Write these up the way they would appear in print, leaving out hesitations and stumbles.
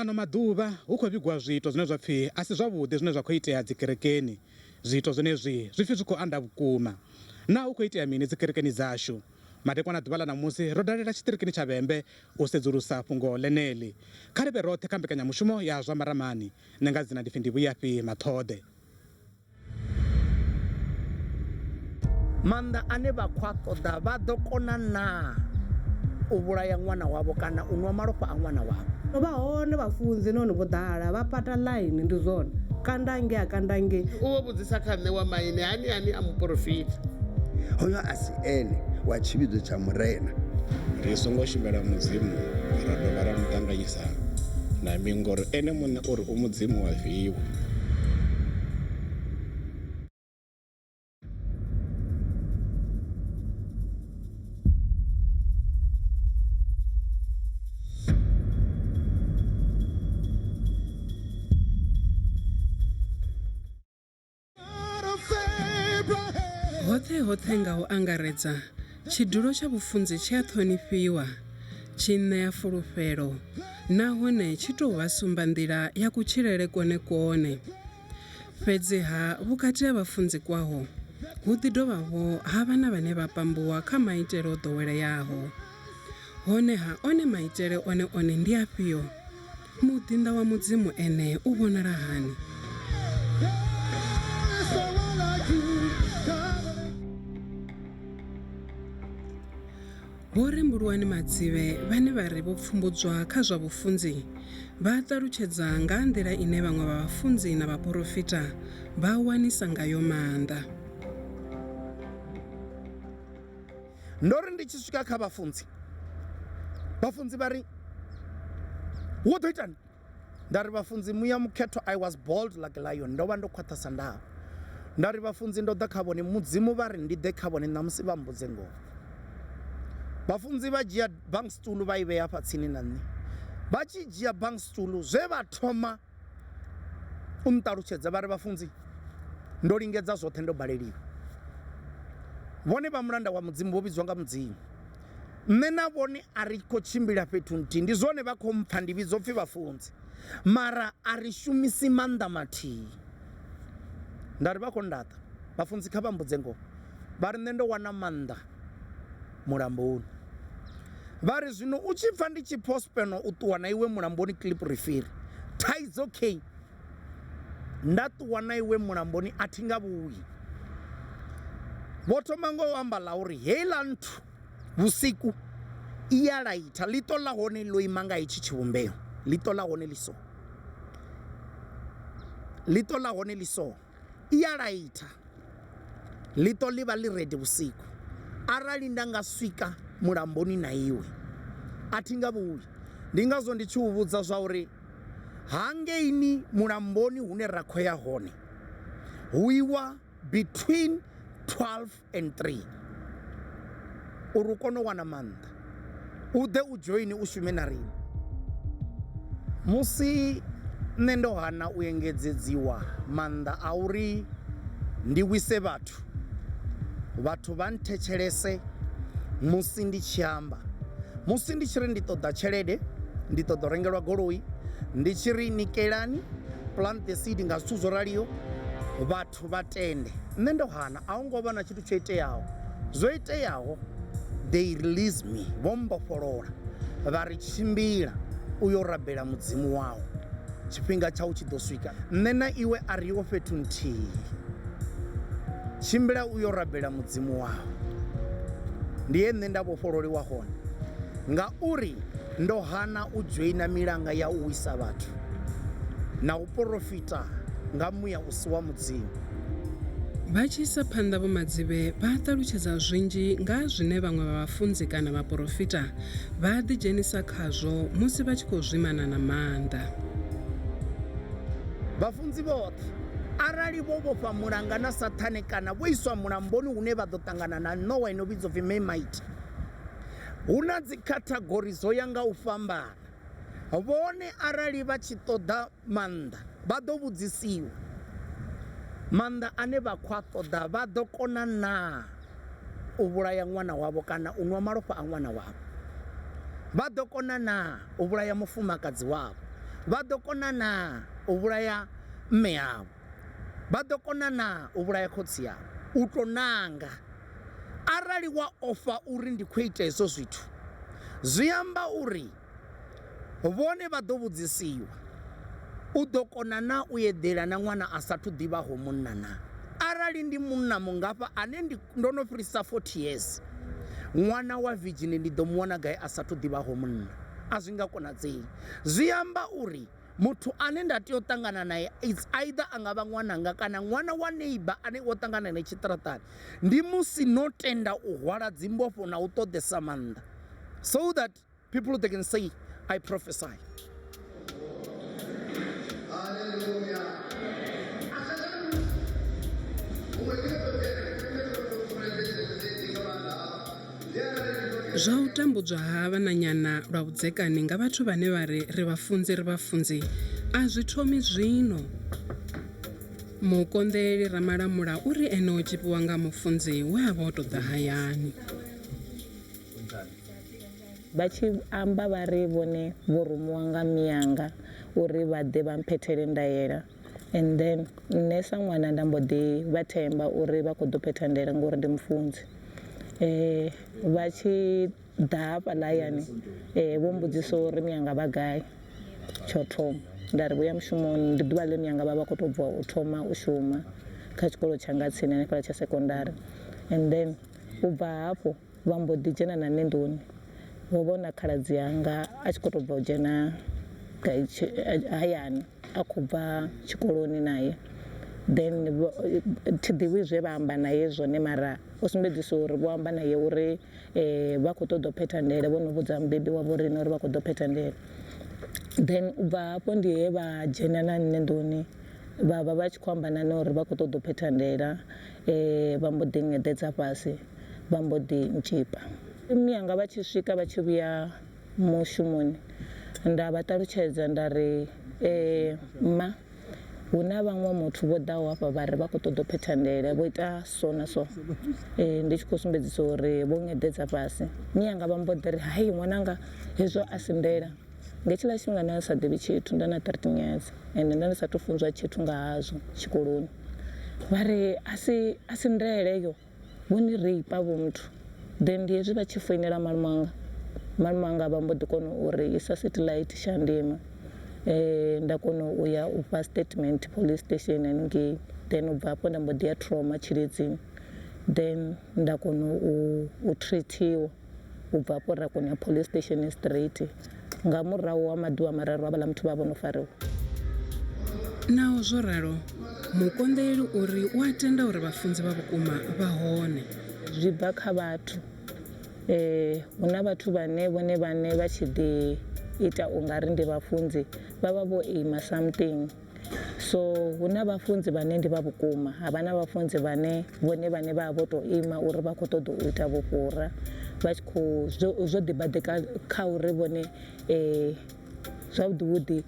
Ano maḓuvha hu khou vhigwa zwiito zwine zwa pfi a si zwavhuḓi zwine zwa khou itea dzikerekeni. Zwiito zwenezwi zwi pfi zwi khou anda vhukuma. Naa hu khou itea mini dzikerekeni dzashu? Madekwana ḓuvha ḽa ṋamusi ro dalela tshiṱirikini tsha Vhembe u sedzulusa fhungo ḽeneḽi. Kha ri vhe roṱhe kha mbekanyamushumo ya Zwa Maramani. Nṋe nga dzina ndi pfi Ndivhuyafhi Maṱhoḓe. Maanḓa ane vha khou a ṱoḓa vha ḓo kona naa u vhulaya ṅwana wavho kana u nwa malofha a ṅwana wavho? Vha hone vhafunzi nahone vho ḓala vha pata ḽaini ndi zwone kanda ngei a kanda ngei. U vho vhudzisa kha nṋe wa maine hani hani a muporofita. Hoyo a si ene wa tshivhidzo tsha Murena. Ri songo shumela Mudzimu ra dovha ra mu ṱanganyisa na miṅwe, ngori ene muṋe u ri u Mudzimu wa vivho. Hoṱhe hoṱhe nga u angaredza, tshidulo tsha vhufunzi tshi a ṱhonifhiwa, tshi ṋea fulufhelo nahone tshi tou vha sumbanḓila ya kutshilele kwone kwone. Fhedziha, vhukati ha vhafunzi kwaho, hu ḓi dovha-vho ha vha na vhane vha pambuwa kha maitele o ḓoweleaho. Honeha, one maitele one-one ndi afhio? Muḓinḓa wa Mudzimu ene u vhonala hani? Vho Rembuluwani Madzivhe vhane vha ri vho pfumbudzwa kha zwa vhufunzi vha ṱalutshedza nga ha nḓila ine vhaṅwe vha vhafunzi na vhaporofita vha wanisa ngayo maanḓa. Ndo ri ndi tshi swika kha vhafunzi, vhafunzi vha ri, Wo ḓo itani? Nda ri, Vhafunzi, Muya Mukhethwa, I was bold like a lion, ndo vha ndo khwaṱha sa ndau. Nda ri, Vhafunzi, ndo ḓa kha vhone, Mudzimu vha ri ndi ḓe kha vhone ṋamusi vha mmbudze ngoho. Vhafunzi vha dzhia bankstool vha i vhea hafha tsini na nṋe. Vha tshi dzhia bankstool, zwe vha thoma u nṱalutshedza vha ri, Vhafunzi, ndo lingedza zwoṱhe ndo baleliwa. Vhone vha mulanda wa Mudzimu vho vhidzwa nga Mudzimu. Nṋe na vhone a ri khou tshimbila fhethu nthihi, ndi zwone vha khou mpfa ndi vhidzwa upfi vhafunzi, mara a ri shumisi maanḓa mathihi. Nda ri vha khou ndaṱa, vhafunzi kha vha mbudze ngoho. Vha ri nṋe ndo wana maanḓa mulamboni. Vha ri zwino u tshi pfa ndi tshi postponer u ṱuwa na iwe mulamboni Kliprifiri, thaidzo key nda ṱuwa na iwe mulamboni a thi nga vhuyi. Vho thoma ngo amba ḽa uri heiḽa nthu vhusiku i ya laitha, ḽiṱo ḽa hone ḽo ima nga hetshi tshivhumbeo, ḽiṱo ḽa hone ḽi so, ḽiṱo ḽa hone ḽi so. I a laitha, ḽiṱo ḽi vha ḽi redi vhusiku. Arali nda nga swika mulamboni na iwe, a thi nga vhuyi. Ndi ngazwo ndi tshi u vhudza zwa uri hangeini mulamboni hune ra khou ya hone, hu iwa between 12 and 3 uri u kone u wana maanḓa u ḓe u dzhoine u shume na riṋe. Musi nṋe ndo hana u engedzedziwa maanḓa a uri ndi wise vhathu, vhathu vha nthetshelese musi ndi tshi amba. Musi ndi tshi ri ndi ṱoḓa tshelede, ndi ṱoḓa u rengelwa goloi, ndi tshi ri nikelani, plant the seed nga zwithu zwo raliho, vhathu vha tende. Nṋe ndo hana, a hu ngo vha na tshithu tsho iteaho. Zwo iteaho, they release me, vho mbofholola, vha ri tshimbila u yo rabela Mudzimu wau, tshifhinga tshau tshi ḓo swika. Nṋe na iwe a riho fhethu nthihi. Tshimbila u yo rabela Mudzimu wau. Ndi he nṋe nda vhofhololiwa hone, ngauri ndo hana u dzhoina milanga ya u wisa vhathu na u porofita nga muya u si wa Mudzimu. Vha tshi isa phanḓa Vho Madzivhe vha ṱalutshedza zwinzhi nga ha zwine vhaṅwe vha vhafunzi kana vhaporofita vha ḓidzhenisa khazwo musi vha tshi khou zwimana na maanḓa. Vhafunzi vhoṱhe, arali vho vhofha mulanga na Saṱhane kana vho iswa mulamboni hune vha ḓo ṱangana na ṋowa i no vhidzwa u pfi Marmite, hu na dzikhathagori dzo ya nga u fhambana. Vhone arali vha tshi ṱoḓa maanḓa, vha ḓo vhudzisiwa, Maanḓa ane vha khou a ṱoḓa vha ḓo kona naa u vhulaya ṅwana wavho kana u nwa malofha a ṅwana wavho? Vha ḓo kona naa u vhulaya mufumakadzi wavho? Vha ḓo kona naa u vhulaya mme avho? Vha ḓo kona naa u vhulaya khotsi avho? U tou nanga. Arali wa ofha uri ndi khou ita hezwo zwithu, zwi amba uri vhone vha ḓo vhudzisiwa, U ḓo kona naa u eḓela na ṅwana a sa athu ḓivhaho munna naa? Arali ndi munna mungafha ane ndi, ndo no fhirisa 40 years, ṅwana wa virgin ndi ḓo mu wana gai a sa athu ḓivhaho munna? A zwi nga konadzei. Zwi amba uri muthu ane nda tea u ṱangana nae it's either a nga vha ṅwananga kana ṅwana wa neighbor ane wo ṱangana nae tshiṱiraṱani. Ndi musi no tenda u hwala dzimbofho na u ṱoḓesa maanḓa so that people they can say I prophesy. Zwa u tambudzwa ha vhananyana lwa vhudzekani nga vhathu vhane vha ri ri vhafunzi ri vhafunzi a zwi thomi zwino. Mukonḓeleli Ramalamula u ri ene o tzhipiwa nga mufunzi we a vha o tou ḓa hayani. Vha tshi amba vha ri vhone vho rumiwa nga mianga uri vha ḓe vha mphethele ndaela and then nṋe sa ṅwana nda mbo ḓi vha themba uri vha khou ḓo phetha ndaela ngori ndi mufunzi. Vha tshi ḓa hafhaḽa hayani vho mbudzisa uri mianga vha gai tsho thoma nda ri vho ya mushumoni ndi ḓuvha ḽe mianga vha vha khou tou bva u thoma u shuma kha tshikolo tshanga tsini hanefhaḽa tsha sekondari and then u bva hafho Vha mbo ḓi dzhena na nṋe nḓuni. Vho vhona khaladzi anga a tshi khou tou bva u dzhena hayani a khou bva tshikoloni naye then thi ḓivhi zwe vha amba naye zwone mara o sumbedzisa uri vho amba naye uri vha khou ṱoḓa u phetha ndele vho no vhudza mubebi wavho riṋe uri vha khou ḓo phetha ndele. Then u bva hafho ndi he vha dzhena na nṋe nḓuni vha vha vha tshi khou amba na nṋe uri vha khou ṱoḓa u phetha ndela vha mbo ḓi ngeḓedza fhasi. vha mbo ḓi ntzhipa. Mme anga vha tshi swika vha tshi vhuya mushumoni nda vha ṱalutshedza nda ri, Mma, hu na vhaṅwe muthu vho ḓaho hafha vha ri vha khou ṱoḓa u phetha ndele, vho ita so na so. Ndi tshi khou sumbedzisa uri vho ngeḓedza fhasi. Mme anga vha mbo ḓi ri, Hai ṅwananga, hezwo a si ndela. Nga hetshiḽa tshifhinga nda ndi sa ḓivhi tshithu, nda na 13 years ende nda ndi sa thu funzwa tshithu nga hazwo tshikoloni. Vha ri, A si, a si ndele heyo. Vho ni rape vho muthu then ndi hezwi vha tshi foinela malume anga malume anga vha mbo ḓi kona uri isa satellite Shandima nda kona u ya u fha statement police station haningei then u bva hafho nda mbo ḓi ya trauma Tshilidzini then nda kona u treatiwa u bva hafho ra kona u ya police station straight nga murahu ha maḓuvha mararu havhaḽa muthu vha vho no fariwa. Naho zwo ralo, mukonḓeleli uri u a tenda uri vhafunzi vha vhukuma vha hone. Zwi bva kha vhathu. Hu na vhathu vhane vhone vhaṋe vha tshi ḓi ita u nga ri ndi vhafunzi vha vha vho aima something. So hu na vhafunzi vhane ndi vha vhukuma ha vha na vhafunzi vhane vhone vhane vha vha vho tou ima uri vha khou ṱoḓa u ita vhufhura vha tshi khou zwo zwo ḓibaḓeka kha uri vhone zwavhuḓi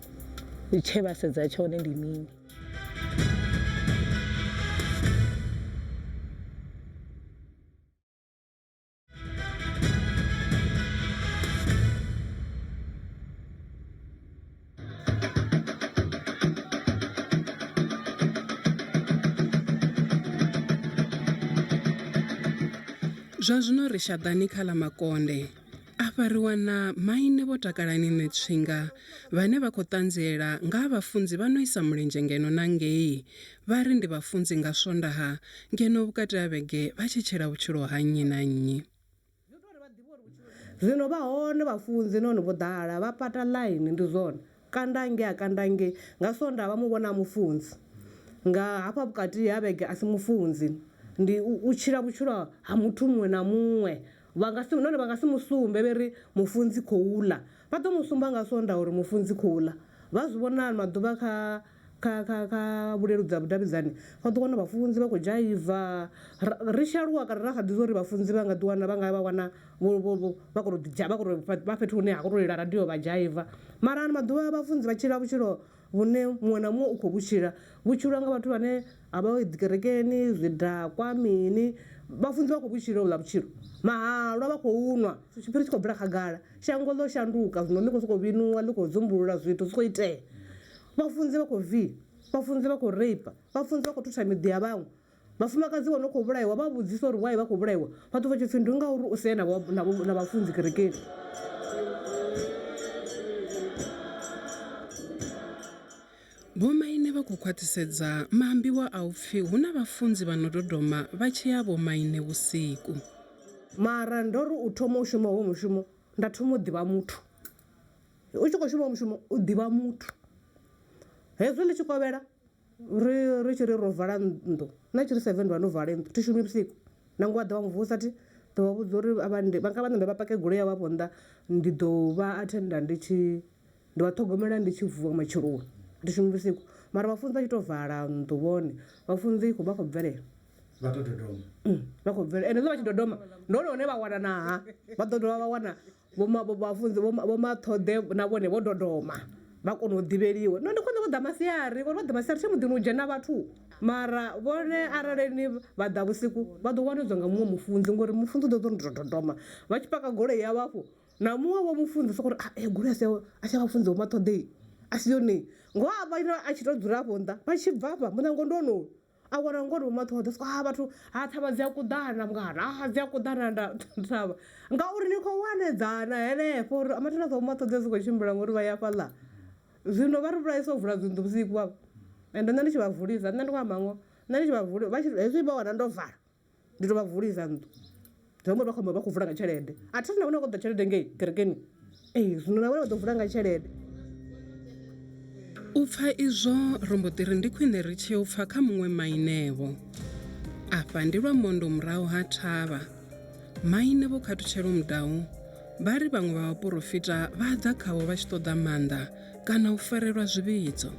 vhuḓi tshe vha sedza tshone ndi mini. Zwa zwino ri shaḓani kha ḽa Makonde. Afha ri wana maine Vho Takalani Ṋetswinga vhane vha khou ṱanziela nga ha vhafunzi vha no isa mulenzhe ngeno na ngei. Vha ri ndi vhafunzi nga Swondaha ngeno vhukati ha vhege vha tshi tshila vhutshilo ha nnyi na nnyi. Zwino vha hone vhafunzi nahone vho ḓala, vha pata ḽaini ndi zwone. Kanda ngei a kanda ngei. Nga Swondaha vha mu vhona a mufunzi, nga hafha vhukati ha vhege a si mufunzi. Ndi u tshila vhutshilo ha muthu muṅwe na muṅwe. Vha nga si, nahone vha nga si mu sumbe vhe ri mufunzi khou ḽa. Vha ḓo mu sumba nga Swondaha uri mufunzi khou ḽa. Vha zwi vhona ano maḓuvha kha kha kha kha vhuleludzi ha vhudavhidzani vha ḓo wana vhafunzi vha khou dzhaiva ri tshi aluwa kale ra sa ḓivhi uri vhafunzi vha nga ḓi wana vha nga vha wana vho vho vho vha khou tou ḓi vha khou tou vha fhethu hune ha khou tou lila radio vha dzhaiva mara ano maḓuvha vhafunzi vha tshila vhutshilo vhune muṅwe na muṅwe u khou vhutshila vhu tshilwa nga vhathu vhane a vha yi dzi kerekeni zwidakwa mini. Vhafunzi vha khou vhutshilo vhuḽa vhutshilo mahalwa vha khou nwa tshiphiri tshi khou bvela khagala shango ḽo shanduka zwino ḽi khou sokou vhinuwa ḽi khou dzumbulula zwithu zwi khou itea vhafunzi vha khou via vhafunzi vha khou reipa vhafunzi vha khou thutha miḓi ya vhaṅwe vhafumakadzi vho no khou vhulaiwa vha vhudzisa uri why vha khou vhulaiwa vha ḓo vha tshi pfhi ndi ngauri u sea na vhafunzi kerekeni. Vhomaine vha khou khwaṱhisedza maambiwa a u pfi hu na vhafunzi vha no dodoma vha tshi ya vhomaine vhusiku. Mara ndo ri u thoma u shuma hoyu mushumo nda thoma u ḓivha muthu. U tshi khou shuma hoyu mushumo u ḓivha muthu. Hezwi ḽi tshi kovhela ri ri tshi ri ro vala nnḓu nṋe tshi ri seven ndi vha ndo vala nnḓu thi shumi vhusiku. Nangwe wa ḓa wa mvusa thi ḓo vha vhudza uri vha nga vha ṋambe vha pake goloi yavho afho nnḓa ndi ḓo vha athenda ndi tshi Ndi vha ṱhogomela ndi tshi vuwa nga matsheloni, a thi shumi vhusiku mara vhafunzi vha tshi tou vala nnḓu vhone vhafunzi vha khou bvelela. Vha tou dodoma. Vha khou bvelela ende hezwi vha tshi dodoma ndi hone hune vha wana na ha vha ḓo dovha vha wana vho ma vhafunzi vho maṱhoḓe na vhone vho dodoma vha kona u ḓivheliwa. Nṋe ndi khwine vho ḓa masiari ngori vha ḓa masiari thi muḓini hu dzhena vhathu mara vhone arali ni vha ḓa vhusiku vha ḓo wanedzwa nga muṅwe mufunzi ngori mufunzi u ḓo ḓo ri ndo dodoma vha tshi paka goloi yavho afho na muṅwe vho mufunzi soko uri ah, eh, goloi asi asi ya vhafunzi vho maṱhoḓei a si yone ngoho a vha a tshi to dzula afho nnḓa vha tshi bva afha muṋango ndi wonoyu a wana ngoho ndi vho maṱhoḓe soko ha vhathu ha thavha dzi a kuḓana mungana ha dzi a kuḓana nda thavha ngauri ni khou wanedzana henefho uri mathina vho maṱhoḓe si khou tshimbila ngori vha ya fhaḽa zwino vha ri vhulaisa u vula dzinnḓu vhusiku vhavho ende nṋe ndi tshi vha vulisa nṋe ndi khou amba ngoho nṋe ndi tshi vha vula hezwi vha wana ndo vala ndi to vha vulisa nnḓu zwi amba uri vha khou amba vha khou vula nga tshelede a thi ri na vhone vha khou ṱoḓa tshelede ngei kerekeni ee zwino na vhone vha ḓo vula nga tshelede. U pfa izwo ro mbo ḓi ri ndi khwine ri tshi yo pfa kha muṅwe maine-vho. Afha ndi lwa mondo murahu ha thavha. Maine Vho Khathutshelo Mudau vha ri vhaṅwe vha vhaporofita vha a ḓa khavho vha tshi ṱoḓa maanḓa kana u farelwa zwivhidzo.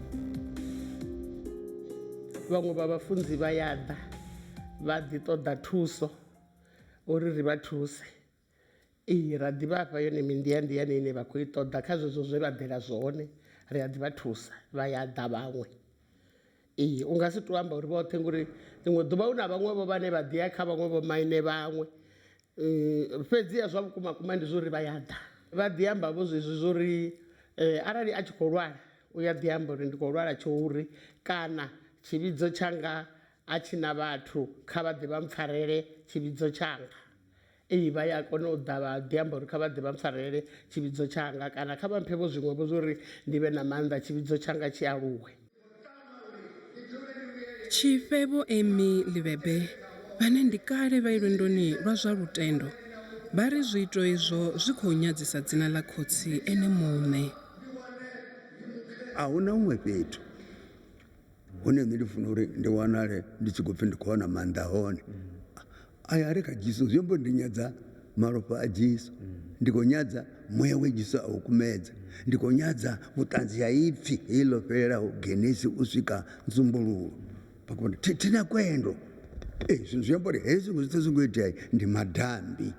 Vhaṅwe vha vhafunzi vha ya ḓa vha ḓi ṱoḓa thuso uri ri vha thuse. Ee, ra ḓi vha fha yone mindiandiane ine vha khou i ṱoḓa kha zwezwo zwe vha ḓela zwone, ri a ḓi vha thusa vha ya ḓa vhaṅwe. Ee, u nga si tou amba uri vhoṱhe ngori ḽiṅwe ḓuvha hu na vhaṅwe vho vhane vha ḓi ya kha vhaṅwe vho maine vhaṅwe fhedziha zwa vhukuma kuma ndi zwa uri vha ya ḓa. Vha ḓi amba vho zwezwi zwo uri arali a tshi khou lwala u ya ḓi amba uri ndi khou lwala tsho uri kana tshivhidzo tshanga a tshi na vhathu kha vha ḓe vha mpfarele tshivhidzo tshanga. Ee vha ya kona u ḓa vha ḓi amba uri kha vha ḓe vha mpfarele tshivhidzo tshanga kana kha vha mphe vho zwiṅwe vho zwo uri ndi vhe na maanḓa tshivhidzo tshanga tshi aluwe. Tshifhe Vho Emmy Livhebe vhane ndi kale vha lwendoni lwa zwa lutendo vha ri zwiito izwo zwi khou nyadzisa dzina ḽa khotsi ene muṋe. A hu na huṅwe fhethu hune nṋe ndi funa uri ndi wanale ndi tshi khou pfhi ndi khou wana maanḓa hone. Aya a re kha Jesu zwi amba uri ndi nyadza malofha a Jesu, ndi khou nyadza muya we Jesu a u kumedza, ndi khou nyadza vhuṱanzi ha ipfi heyi ḽo fhelelaho Genesi u swika Nzumbululo. Thi na kwendo. Ee, zwino zwi amba uri hezwi zwoṱhe zwi khou itea ndi madambi.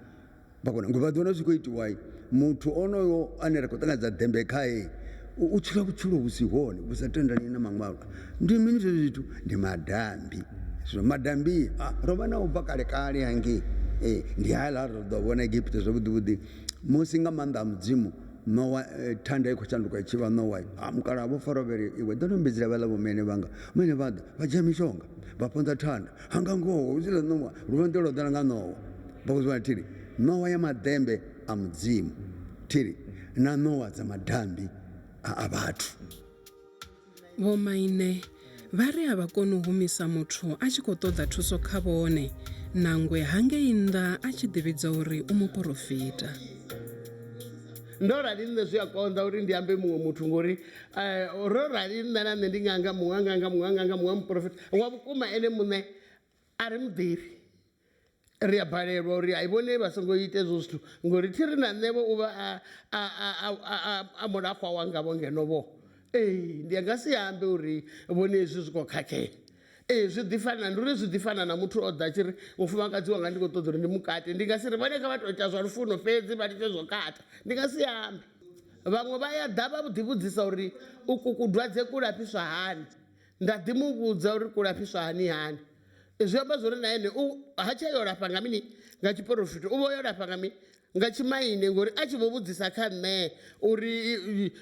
Vha kona ngo vha ḓi wana zwi khou itiwa muthu onoyo ane ra khou ṱanganedza ḓembe khae u tshila vhutshilo vhu si hone vhu sa tendani na maṅwalo. Ndi mini zwezwo zwithu? Ndi madambi. Zwino madambi ro vha nao u bva kale kale hangei ndi haaḽa ri ḓo vhona Egipita zwavhuḓi vhuḓi musi nga maanḓa a Mudzimu ṋowa thanda i khou shanduka i tshi vha ṋowa mukalaha vho Farao vha ri iwe ḓo no mbidzela vhaḽa vho maine vhanga, maine vha ḓa vha dzhia mishonga vha fhunza thanda hanga ngoho houḽa ṋowa luvhanḓe lwo ḓala nga ṋowa. Vha khou zwi vhona thiri ṋowa ya maḓembe a Mudzimu thiri na ṋowa dza madambi a vhathu. Vhomaine vha ri a vha koni u humisa muthu a tshi khou ṱoḓa thuso kha vhone, nangwe hangei nnḓa a tshi ḓivhidza uri u muporofita. Ndo rali nṋe zwi a konḓa uri ndi ambe muṅwe muthu ngori ro rali nṋe na nṋe ndi ṅanga, muṅwe a ṅanga, muṅwe a ṅanga, muṅwe a muporofita. Wa vhukuma ene muṋe a ri mu ḓivhi. Ri a balelwa uri hai vhone vha songo ita hezwo zwithu ngori thi ri na nṋe vho u vha a a a a a mulafha wanga vho ngeno vho. Ee ndi nga si ambe uri vhone hezwi zwi khou khakhea. Ee zwi ḓi fana ndi uri zwi ḓi fana na muthu o ḓa a tshi ri mufumakadzi wanga ndi khou ṱoḓa uri ndi mukate ndi nga si ri vhone kha vha tou ita zwa lufuno fhedzi vha litshe zwo kata ndi nga si ambe. Vhaṅwe vha ya ḓa vha ḓi vhudzisa uri uku kudwadze ku lafhiswa hani nda ḓi mu vhudza uri ku lafhiswa hani hani. Zwi amba zwori na ene u ha tsha yo lafha nga mini nga tshiporofita u vho yo lafha nga mini nga tshimaine ngori a tshi vho vhudzisa kha nṋe uri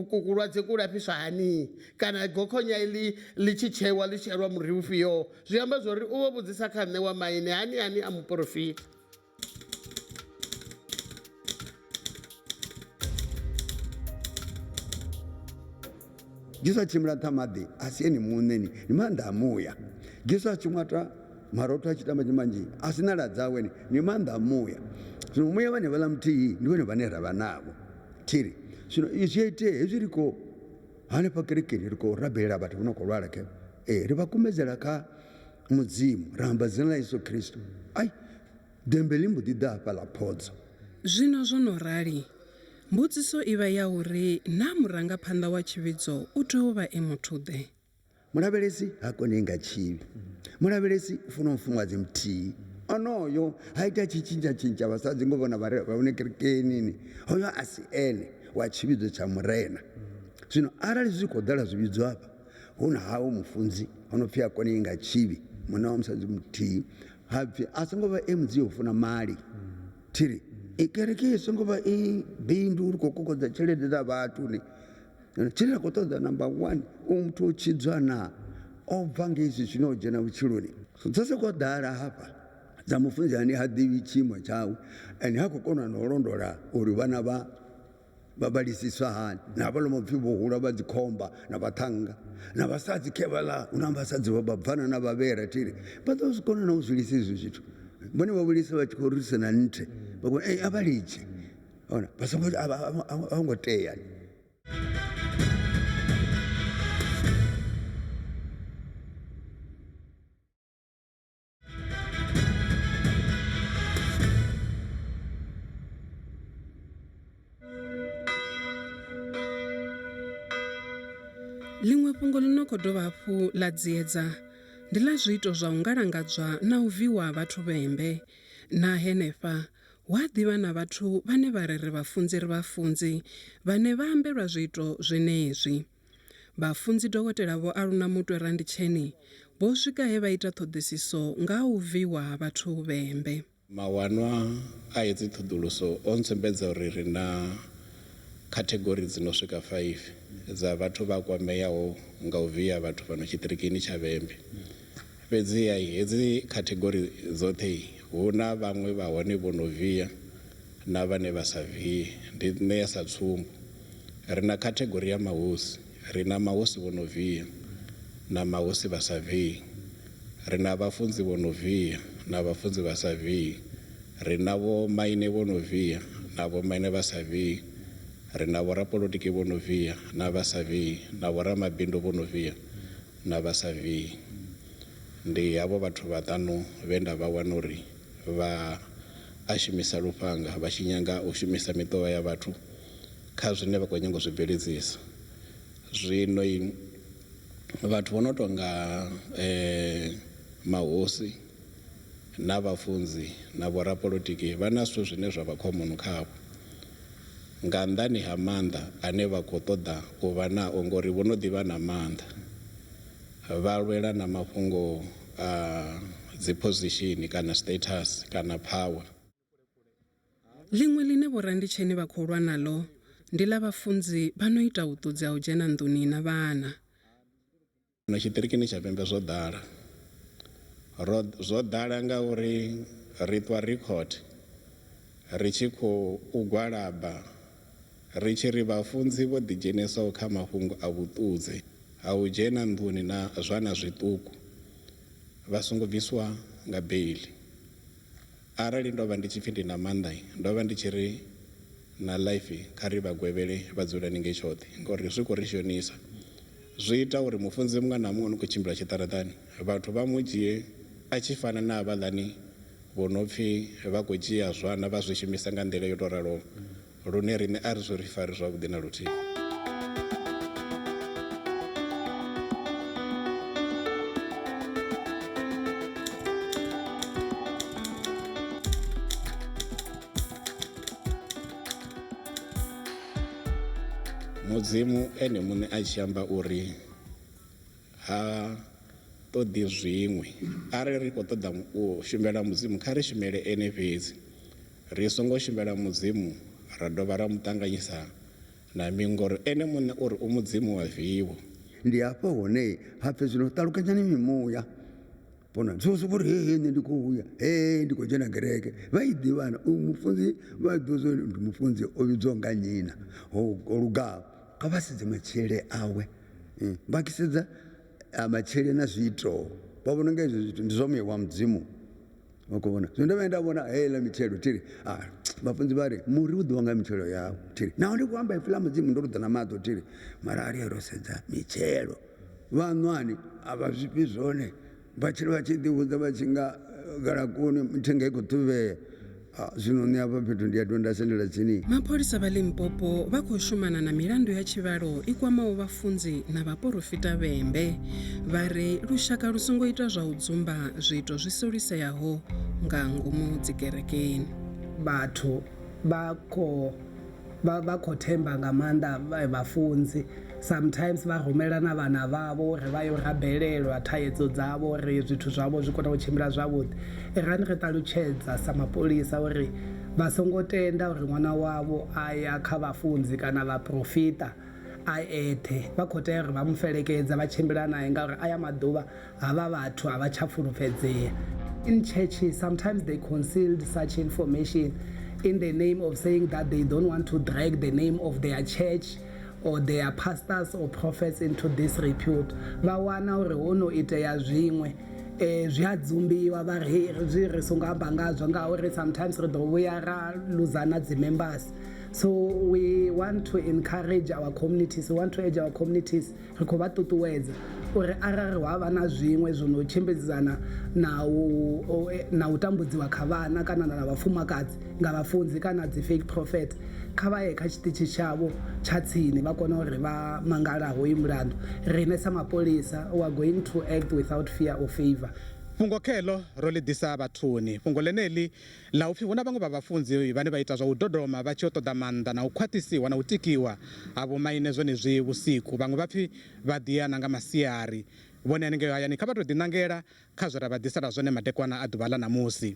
kulwadze ku lafhiswa hani kana gokhonya iḽi ḽi tshi tshewa ḽi tshelwa muri ufhio zwi amba zwori u vho vhudzisa kha nṋe wa maine hani hani a muporofita. Jesu a tshimbila nṱha maḓi a si ene muṋe ni ndi maanḓa a muya. Jesu a tshi ṅwata marotho a tshi ita manzhi manzhi a si nala dzawe ni ndi maanḓa a muya. Zwino muya vhane vhaḽa muthihi ndi vhone vhane ra vha navho thiri. Zwino zwi a itea hezwi ri khou hanefha kerekeni ri khou rabelela vhathu vho no khou lwala khe ee ri vha kumedzela kha Mudzimu ra amba dzina ḽa Yesu Kristo ai Ḓembe ḽi mbo ḓi ḓa hafha ḽa phodzo. Zwino zwo no rali, mbudziso i vha ya uri naa murangaphanḓa wa tshivhidzo u tea u vha e muthu-ḓe? Mulavhelesi ha konei nga tshivhi. Mulavhelesi u funa mufumakadzi muthihi. Onoyo ha iti a tshi tshintsha-tshintsha vhasadzi ngo vhona vha re vha hone kerekeni. Hoyo a si ene wa tshivhidzo tsha Murena. Zwino arali zwi khou ḓala zwivhidzo hafha, hu na hawe mufunzi o no pfi ha konei nga tshivhi, munna wa musadzi muthihi, ha pfi a songo vha e mudzia u funa mali thiri i kereke i songo vha i bindu ri khou kokodza tshelede dza vhathu ni tshine ra khou ṱoḓa number one u muthu o tshidzwa na o bva ngei zwi zwino o dzhena vhutshiloni dza sokou ḓala hafha dza mufunzi ane ha ḓivhi tshiimo tshawe ende ha khou kona na u londola uri vhana vha vha vhalisiswa hani na havhaḽa mapfhi vho hula vha dzikhomba na vhaṱhannga na vhasadzi khe vhaḽa hu na vhasadzi vha vhabvana na vhavhera thiri vha ḓo zwi kona na u zwi lisa izwi zwithu vhone vha vhulisa vha tshi khou risa na nthe vha kona a vha litshe ona vha songo a vho ngo tea. Ḽiṅwe fhungo ḽi no khou dovha hafhu ḽa dziedza ndi ḽa zwiito zwa u ngalangadzwa na u viwa ha vhathu vhembe. Na henefha hu a ḓivha na vhathu vhane vha ri ri vhafunzi ri vhafunzi vhane vha ambelwa zwiito zwenezwi. Vhafunzi Dokotela Vho Aluna Mutwe Randitsheni vho swika he vha ita ṱhoḓisiso nga ha u viwa ha vhathu vhembe. Mawanwa a hedzi ṱhoḓuluso o ntsumbedza uri ri na khathegori dzi no swika 5 dza vhathu vha kwameaho nga u via vhathu fhano tshiṱirikini tsha Vhembe. Fhedziha hedzi khathegori dzoṱhe hu na vhaṅwe vha hone vho no via na vhane vha sa vie. Ndi ṋea sa tsumbo, ri na khathegori ya mahosi, ri na mahosi vho no via na mahosi vha sa vii, ri na vhafunzi vho no via na vhafunzi vha sa vii, ri na vhomaine vho no via na vhomaine vha sa vii, ri na vhorapolotiki vho no via na vha sa vii na vhoramabindu vho no via na vha sa vii. Ndi havho vhathu vhaṱanu vhe nda vha wana uri vha a shumisa lufhanga vha tshi nyaga u shumisa miṱuvha ya vhathu kha zwine vha khou nyaga u zwi bveledzisa. Zwino vhathu vho no tonga mahosi na vhafunzi na vhorapolotiki vha na zwithu zwine zwa vha common khavho nga nnḓani ha maanḓa ane vha khou ṱoḓa u vha nao ngori vho no ḓi vha na maanḓa. Vha lwela na mafhungo a dzi position kana status kana power. Ḽiṅwe ḽine Vho Randitsheni vha khou lwa naḽo ndi ḽa vhafunzi vha no ita vhuṱudzi ha u dzhena nḓuni na vhana. Zwino tshiṱirikini tsha Vhembe zwo ḓala. Ro, zwo ḓala ngauri ri ṱwa ri khothe ri tshi khou u gwalaba ri tshi ri vhafunzi vho ḓidzhenisaho kha mafhungo a vhuṱudzi ha u dzhena nḓuni na zwana zwiṱuku vha songo bviswa nga beiḽi. Arali ndo vha ndi tshi pfi ndi na maanḓa, ndo vha ndi tshi ri na life kha ri vha gwevhele vha dzule haningei tshoṱhe ngauri zwi khou ri shonisa. Zwi ita uri mufunzi muṅwe na muṅwe o no khou tshimbila tshiṱaraṱani vhathu vha mu dzhie a tshi fana na havhaḽani vho no pfi vha khou dzhia zwana vha zwi shumisa nga nḓila yo tou raloho lune riṋe a ri zwi ri fari zwavhuḓi na luthihi. Mudzimu ene muṋe a tshi amba uri ha. ṱoḓi zwiṅwe. Arali ri khou ṱoḓa u shumela Mudzimu, kha ri shumele ene fhedzi. Ri songo shumela Mudzimu ra dovha ra mu ṱanganyisa na miṅwe, ngori ene muṋe u ri u Mudzimu wa vivho. Ndi hafha hune ha pfi zwino ṱalukanyani mimuya. Vhona zwo soko uri he he nṋe ndi khou uya he ndi khou dzhena kereke vha i ḓivhana uyu mufunzi vha ḓivha zwa uri ndi mufunzi o vhidzwaho nga nnyi na ho lugaho kha vha sedze matshilele awe vha tshi sedza matshilele na zwiito vha vhona unga hezwo zwithu ndi zwa muya wa mudzimu vha khou vhona zwino ndo vhuya nda vhona heiḽa mitshelo thiri vhafunzi vha ri muri u ḓivha nga mitshelo yawo thiri naho ndi khou amba ipfi ḽa mudzimu ndo luḓa na maḓo thiri mara a ri ro sedza mitshelo. Vha ṋwani a vha zwi fhi zwone vha tshi vha tshi ḓivhudza vha tshi nga galakuni mithenga i khou ṱhuvhea zwino nṋe hafha fhethu ndi a tou nda sendela tsini. Mapholisa vha Limpopo vha khou shumana na milandu ya tshivhalo i kwamaho vhafunzi na vhaporofita vhembe. Vha ri lushaka lu songo ita zwa u dzumba zwiito zwi soliseaho nga ngomu dzikerekeni. Vhathu vha khou vha vha khou themba nga maanḓa vhafunzi sometimes vha rumela na vhana vhavho uri vha yo rabelelwa thaidzo dzavho uri zwithu zwavho zwi kone u tshimbila zwavhuḓi irani ri ṱalutshedza sa mapholisa uri vha songo tenda uri ṅwana wavho a ya kha vhafunzi kana vhaporofita a eṱhe vha khou tea uri vha mu fhelekedza vha tshimbila naye ngauri aya maḓuvha havha vhathu a vha tsha fulufhedzea in churches sometimes they concealed such information in the name of saying that they don't want to drag the name of their church or their pastors or prophets into disrepute vha wana uri ho no itea zwiṅwe eh zwi a dzumbiwa vha ri zwi ri songo amba ngazwo ngauri sometimes ri ḓo vhuya ra luza na dzi members so we want to encourage our communities we want to urge our communities Ri khou vha ṱuṱuwedza uri arali ha vha na zwiṅwe zwo no tshimbidzana na u, na u tambudziwa kha vhana kana na vhafumakadzi nga vhafunzi kana dzi fake prophet, kha vha ye kha tshiṱitshi tshavho tsha tsini vha kone uri vha mangala hoyu mulandu. Riṋe sa mapholisa we are going to act without fear or favour. Fhungo kheḽo ro ḽi ḓisa vhathuni. Fhungo ḽeneḽi Ḽa u pfi hu na vhaṅwe vha vhafunzi vhane vha ita zwa u dodoma vha tshi yo ṱoḓa maanḓa na u khwaṱhisiwa na u tikiwa ha vhomaine zwenezwi vhusiku. Vhaṅwe vha pfi vha ḓi ya na nga masiari. Vhone hanengei hayani kha vha tou ḓiṋangela kha zwe ra vha ḓisela zwone madekwana a ḓuvha ḽa ṋamusi.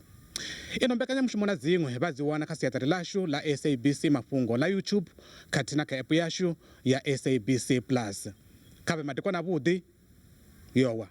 Ino mbekanyamushumo na dziṅwe vha dzi wana kha siaṱari ḽashu ḽa SABC Mafhungo ḽa YouTube khathihi na kha app yashu ya SABC Plus. Kha vhe madekwana avhuḓi. Yowa.